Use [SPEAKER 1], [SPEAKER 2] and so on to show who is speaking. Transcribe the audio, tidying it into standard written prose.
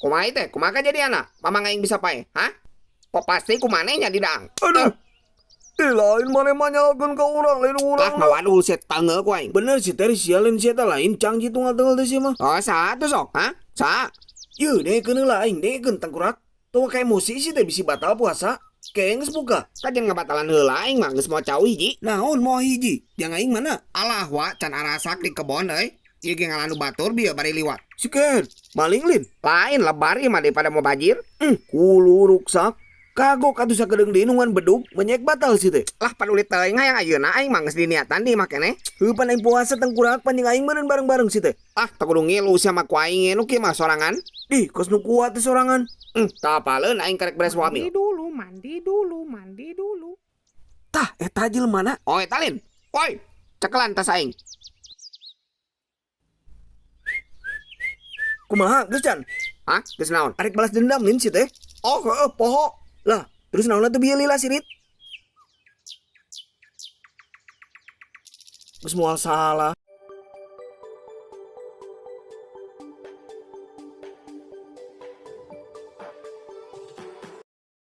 [SPEAKER 1] Kumaha teh? Kumaha kajadianna? Mamang aing bisa paeh, hah? Kok pasti ku maneh nya didang.
[SPEAKER 2] Aduh. Ih, lain maneh mah nyalahkeun ka urang, lain urang.
[SPEAKER 1] Lah ngawadul sia tanggeul ku aing.
[SPEAKER 2] Bener sih teh sia lain sia teh lain cangji tunggal tunggal teh sia mah.
[SPEAKER 1] Oh, saha tuh sok? Hah? Saha?
[SPEAKER 2] Yeuh, dengekeun heula aing, dengekeun tangkurak. Tong ka emosi sih teh bisi batal puasa. Kayak geus buka.
[SPEAKER 1] Kajian ngabatalan heula aing mah geus moal cau hiji.
[SPEAKER 2] Naon moal hiji? Jang aing mana?
[SPEAKER 1] Alah wa can arasak di kebon euy. Ieu ge ngalandu batur bieu bari liwat.
[SPEAKER 2] Si Ken, maling lin.
[SPEAKER 1] Lain lebar ieu mah daripada mau bajir.
[SPEAKER 2] Kulu ruksak. Kagok atuh sakedeung deui nungguan bedug, menyek batal sih teh.
[SPEAKER 1] Lah paduli teuing hayang ayeuna aing mah geus diniatan di imah keneh.
[SPEAKER 2] Heuh pan aing puasa tengkurak pan jeung aing meureun bareng-bareng sih teh.
[SPEAKER 1] Ah, teu kudu ngilu sia mah ku aing nu kieu mah sorangan.
[SPEAKER 2] Ih, kos nu kuat teh sorangan.
[SPEAKER 1] Teu apaleun aing karek beres
[SPEAKER 3] Mandi
[SPEAKER 1] wamil.
[SPEAKER 3] dulu, mandi dulu, mandi dulu.
[SPEAKER 2] Tah, eta jelema na.
[SPEAKER 1] Oh, eta lin. Woi, cekelan tas aing.
[SPEAKER 2] Kumaha geus can?
[SPEAKER 1] Hah? Geus naon?
[SPEAKER 2] Arek balas dendam lin si teh.
[SPEAKER 1] Oh, heueuh poho.
[SPEAKER 2] Lah, terus naon atuh bieu lila sirit? Geus moal salah.